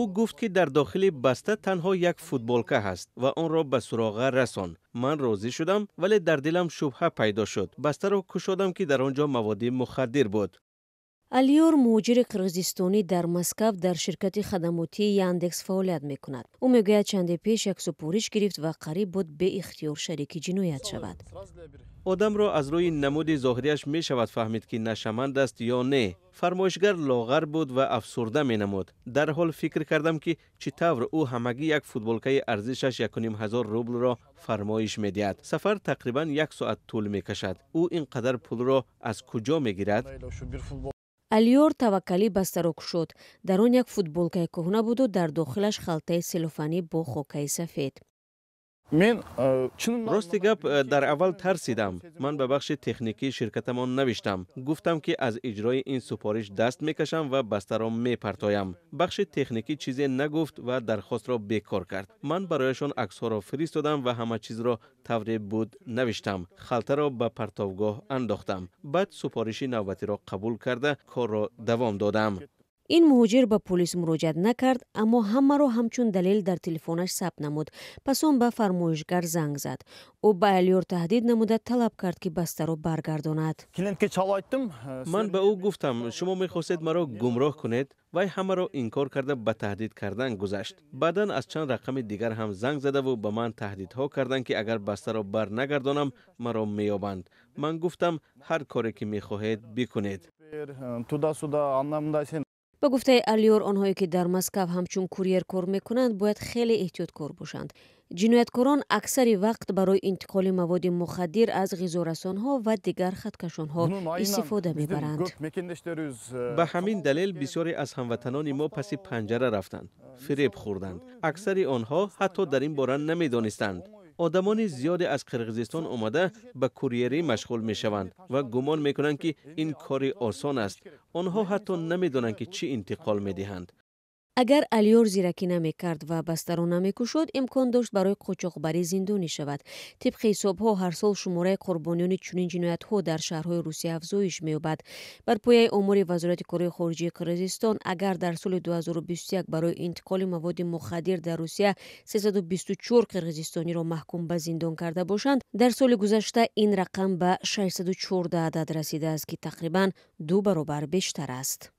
Ӯ гуфт, ки дар дохили баста танҳо як футболка ҳаст ва онро ба суроға расон. Ман розӣ шудам, вале дар дилам шубҳа пайдо шуд. Бастаро кушодам, ки дар он ҷо маводи мухаддир буд. Алиёр, муҳоҷири қирғизистонӣ, дар Москав дар ширкати хадамотии Яндекс фаъолият мекунад. Ӯ мегӯяд, чанде пеш як супориш гирифт ва қариб буд беихтиёр шарики ҷиноят шавад. Одамро аз рӯи намуди зоҳирияш мешавад фаҳмид, ки нашъаманд аст ё не. Фармоишгар лоғар буд ва афсурда менамуд. Дарҳол фикр кардам, ки чӣ тавр ӯ ҳамагӣ як футболкаи арзишаш 1500 рублро фармоиш медиҳад. Сафар тақрибан як соат тӯл мекашад. Ӯ ин қадар пулро аз куҷо мегирад? Алиёр таваккалӣ бастаро кушод. Дар он як футболкаи кӯҳна буду дар дохилаш халтаи селофанӣ бо хокаи сафед. Рости гап, дар аввал тарсидам. Ман ба бахши техникии ширкатамон навиштам, гуфтам, ки аз иҷрои ин супориш даст мекашам ва бастаро мепартоям. Бахши техникӣ чизе нагуфт ва дархостро бекор кард. Ман барояшон аксҳоро фиристодам ва ҳама чизро тавре буд навиштам. Халтаро ба партовгоҳ андохтам. Баъд супориши навбатиро қабул карда, корро давом додам. Ин муҳоҷир ба полис муроҷиат накард, аммо ҳамаро ҳамчун далел дар телефонаш сабт намуд. Пас он ба фармоишгар занг зад. Ӯ ба Алиёр таҳдид намуда, талаб кард, ки бастаро баргардонад. Ман ба ӯ гуфтам: «Шумо мехостед маро гумроҳ кунед?» Вай ҳамаро инкор карда, ба таҳдид кардан гузашт. Баъдан аз чанд рақами дигар ҳам занг задаву ба ман таҳдидҳо карданд, ки агар бастаро барнагардонам, маро меёбанд. Ман гуфтам: «Ҳар коре ки мехоҳед, бикунед». Ба гуфтаи Алиёр, онҳое ки дар Москав ҳамчун курьер кор мекунанд, бояд хеле эҳтиёткор бошанд. Ҷинояткорон аксари вақт барои интиқоли маводи мухаддир аз ғизорасонҳо ва дигар хаткашонҳо истифода мебаранд. Ба ҳамин далел бисёре аз ҳамватанони мо паси панҷара рафтанд, фиреб хӯрданд. Аксари онҳо ҳатто дар ин бора намедонистанд. Одамони зиёде аз Қирғизистон омада, ба курьерӣ машғул мешаванд ва гумон мекунанд, ки ин кори осон аст. Онҳо ҳатто намедонанд, ки чӣ интиқол медиҳанд. Агар Алиёр зиракӣ намекард ва бастаро намекушод, имкон дошт барои қочоқбарӣ зиндонӣ шавад. Тибқи ҳисобҳо, ҳар сол шумораи қурбониёни чунин ҷиноятҳо дар шаҳрҳои Русия афзоиш меёбад. Бар пояи омори Вазорати корҳои хориҷии Қирғизистон, агар дар соли 2021 барои интиқоли маводи мухаддир дар Русия 324 қирғизистониро маҳкум ба зиндон карда бошанд, дар соли гузашта ин рақам ба 614 адад расидааст, ки тақрибан ду баробар бештар аст.